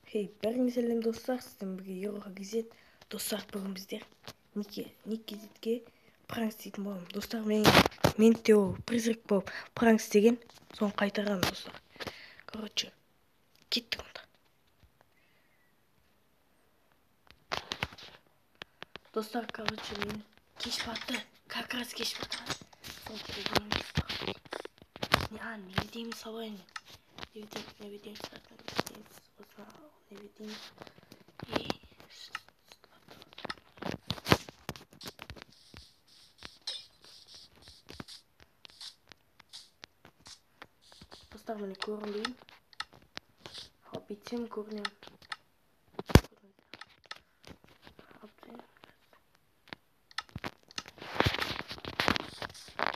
Хей, бәріңе сәлем достар, сіздермен бірге Еуроха KZ. Достар, бүгін біздер Ник KZ-ге пранк істейтін боламын. Достар, мен де ол призрак болып пранк істеген, соны қайтарамын, достар. Короче, кеттік онда. Достар, короче, мен кеш батты, как раз кеш батты. Сол келген достар. Не деймін салайын. Не деймін, не деймін. Достар, міне көрінбеймін. Ал бүйтсем көрінемін.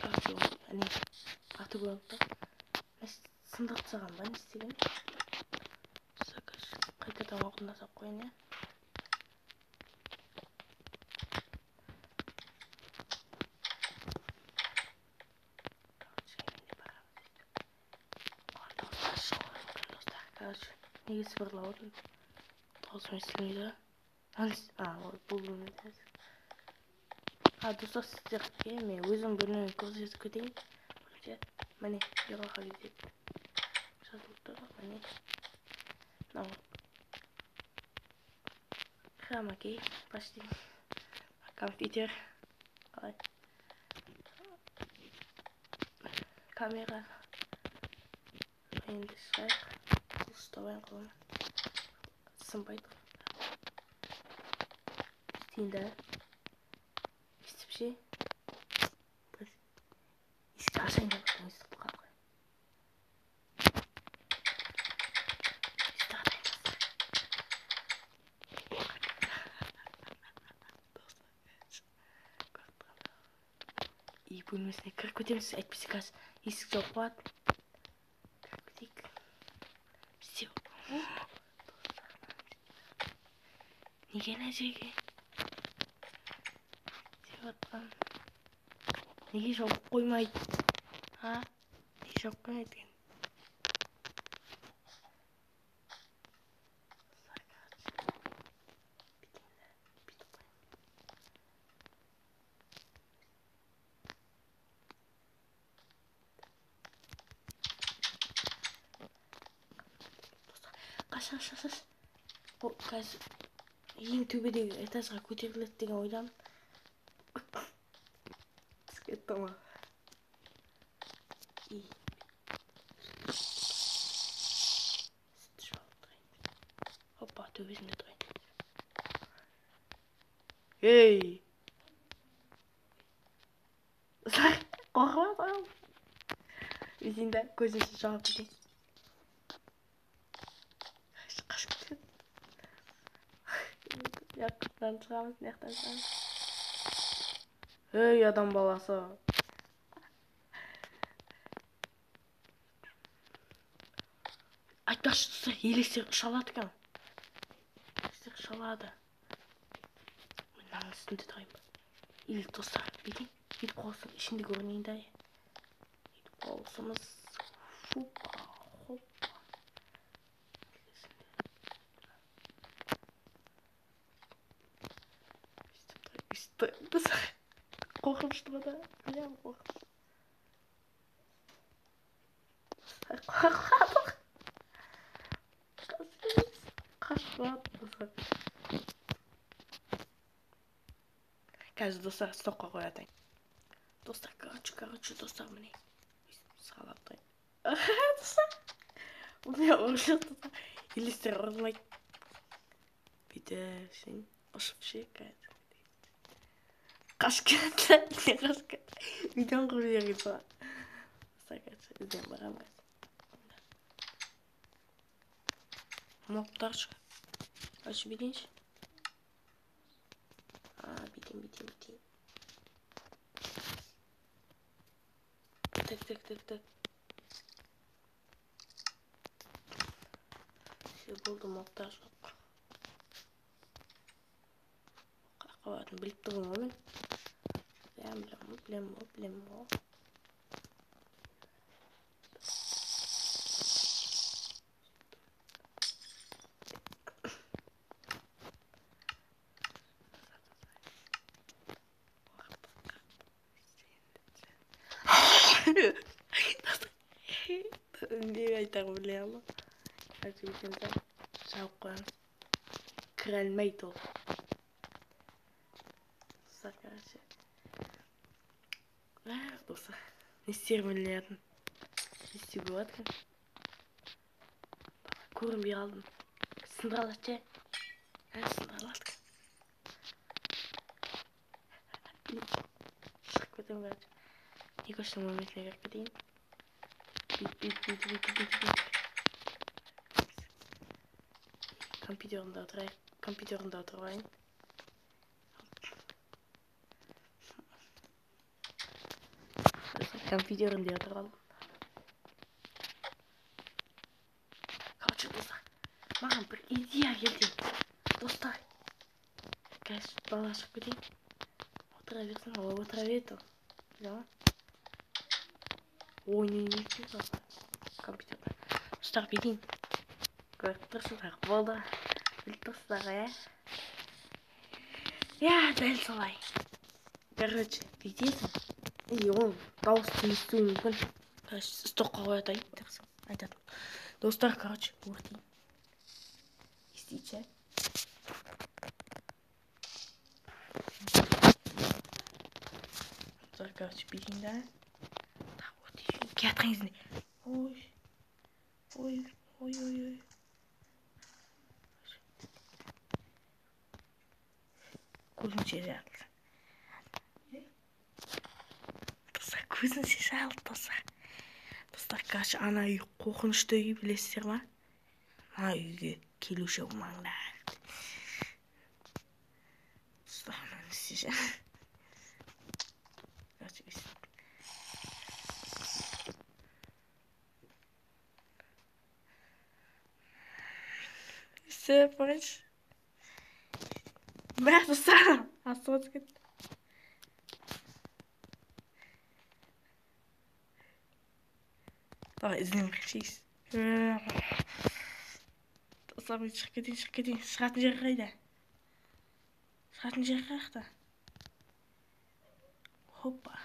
Короче, әне аты көрініп тұр. Сындырып тастаған ба, не істеген? Қайтадан орнына салып қояйын, иә. Короче, неге сыбырлап отырмын? Дауысым естілмейді. Бұл бөлмеде. Достар, сіздерге мен өзім бөлмемді көрсетіп кетейін. Міне, Еуроха KZ жазылып тұр. Міне. Мынау хромакей, почти. Компьютер. Қалай? Камера. Енді шығайық. Ұстап қолыма. Сынбайды. Істейін да. Істеп ше. Есікті ашайын деп отырмын, есікті қалай қоямын. Есікті атайын, достар. Достар, үй бөлмесіне кіріп кетеміз, әйтпесе қазір есік жауып қояды. Кіріп кетейік. Все. Неге ана жерге деп жатқан? Неге жауып қоймайды? А? Неге жауып қоймайды екен? Қаш, қаш, қаш. Қазір ең төбедегі этажға көтеріледі деген ойдамын. Түсіп кетті ма? Сүтті жауып тұрайын. Опа, төбесінде тұрайын. Ей! Қорқып жатырмын. Бүйтейін да, көзімді жауып кетейін. Қашып кетеді. Жақтан шығамыз, мына шығамыз. Ей, адам баласы. Айтпақшы, достар, елестер ұша алады екен. Елестер ұша алады. Мен мынаның үстінде тұрайын ба? Или, достар, бүйтейін. Бүйтіп қосым, ішінде көрінейін да. Бүйтіп қосымыз. Фупа, хоппа. Қорқынышты ғой да, прям қорқынышты. Қорқадық. Қашып достар. Қазір достар стопқа қоятайын. Достар, короче, достар, міне. Сығалап тұрайын. Достар. Міне ұрып достар. Елестер ұрмайды. Бүйтіп сен ұшып ше қазір. Қашып кетті, не қашып кетті. Видеоны қойып жіберген соған. Достар, короче, ізден барамын қазір. Мобтар шығар. Короче, бүйтейінші. Бүйтейін, бүйтейін. Так, так, так, так. Все, болды, мобтар жоқ. Қаяққа баратынын біліп тұрмын ғой мен. Білем, білем, ғой. Қайтарып біле алды. Короче, бүйтеміз да жауып қоямыз. Кіре алмайды ол. Достар, короче. Достар, не істерімді білмедім. Не істеуге болады екен? Көрінбей қалдым. Сындыра алады ше? Сындыра алады екен. Шығып кетемін, короче. Никоштың бөлмесіне кіріп кетейін. Бүйтіп, бүйтіп, бүйтіп, бүйтіп, бүйтіп, бүйтіп. Компьютерінде отырайық. Компьютерінде отырып алайын. Компьютерінде отырып алдым. Короче, достар, маған бір идея келді. Достар, қазір бала шығып кетейін. Отыра берсін, ол отыра береді ол. Біле ма? Ойын ойнайды ғой компьютерде. Достар, бүйтейін. Көріп тұрсыздар, болды. Біліп тұрсыздар, иә? Иә, дәл солай. Короче, бүйтесің. И ол дауысты естуі мүмкін. Короче, стокқа қоя тұрайын, айтады. Достар, короче, өртейін. Естиді ше? Достар, короче, бүйтейін да. Так, өртейін. Келатқан кезінде. Ой, ой, ой, ой, ой. Көзінше жарылды. Достар, көзінше жарылды, достар. Достар, короче, ана үй қорқынышты үй, білесіздер ма? Ана үйге келуші болмаңдар. Достар, ананы істеші. Короче, істеп қойшы. Мә, достар, астыға түсіп кетті. Давай, ізденіп кетейік. Достар, мен шығып кетейін, шығып кетейін. Шығатын жер қайда? Шығатын жер қаяқта? Хоппа.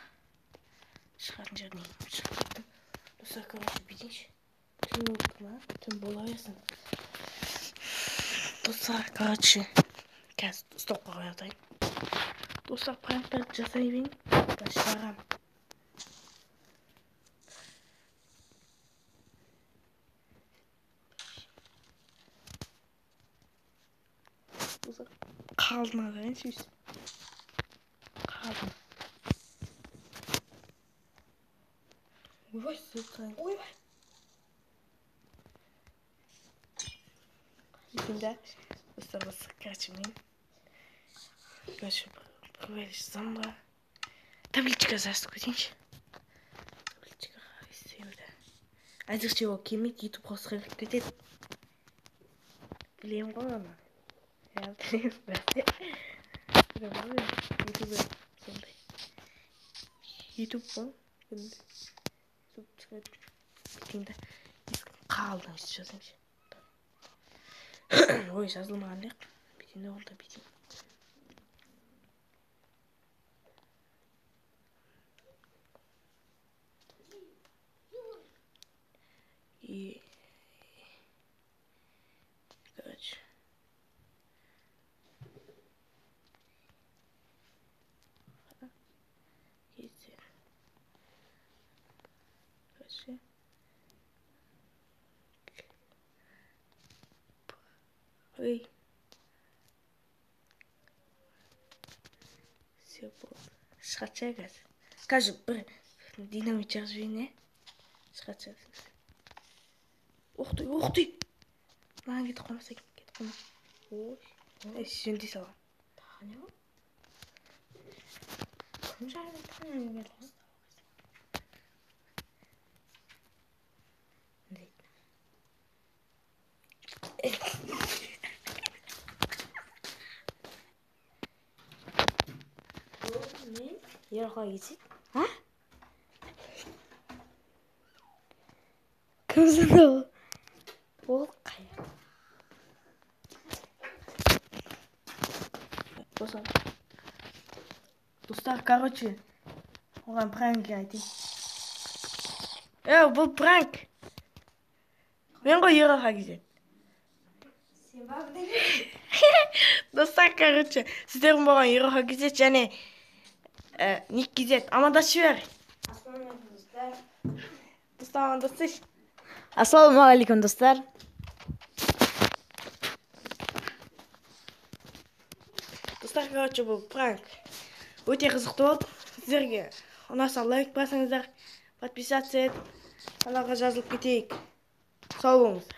Шығатын жерден шығып кеттім. Достар, короче, бүйтейінші. Түн болып тұр ма? Түн бола берсін. Достар, короче, қазір стопқа қоя тұрайын. Достар, пранктарды жасай берейін. Қазір шығарамын. Достар, қалдым қарайыншы өйстіп. Қалдым. Ойбай, ойбай. Екен да. Достар, осы, короче, мен короче, бір жазамын ба? Табличка жазып кетейінші. Табличкаға істеймін да. Әзірше ол келмейді, ютубқа кіріп кетеді. Білемін ғой оны. Иә, білемін, бәсе. Білемін ғой, ютубер сондай. Ютуб қой, енді. Ютуб шығады. Бүйтейін да. Есіктің қалдың өйстіп жазайыншы. Ой, жазылмаған деп. Бүйтейін де, онда бүйтейін. И, короче, короче, ой, все болды. Шығады ше қазір. Қазір бір динамит жағып жіберейін, иә? Шығады шығады. Ух ты, ух ты! Маған кетіп қалмаса екен, кетіп қалма. Ой, ей, жөндей салған. Тағы не ол? Кім жарып жатқан әңгіме ғой? Ерқұлақ кетсейді. А? Кімсің ол? Ол қай? Достар, короче, оған пранк айтайын. Бұл пранк. Мен ғой, Ероха KZ. Сен ба? Достар, короче, сіздердің болған Ероха KZ және Ник KZ. Амандасып жібер. Ассалаумағалейкум, достар. Достар, амандасайшы. Ассалаумағалейкум, достар. Достар, короче, бұл пранк өте қызықты болды. Сіздерге ұнаса, лайк басыңыздар, подписаться етіп, каналға жазылып кетейік. Сау болыңыздар.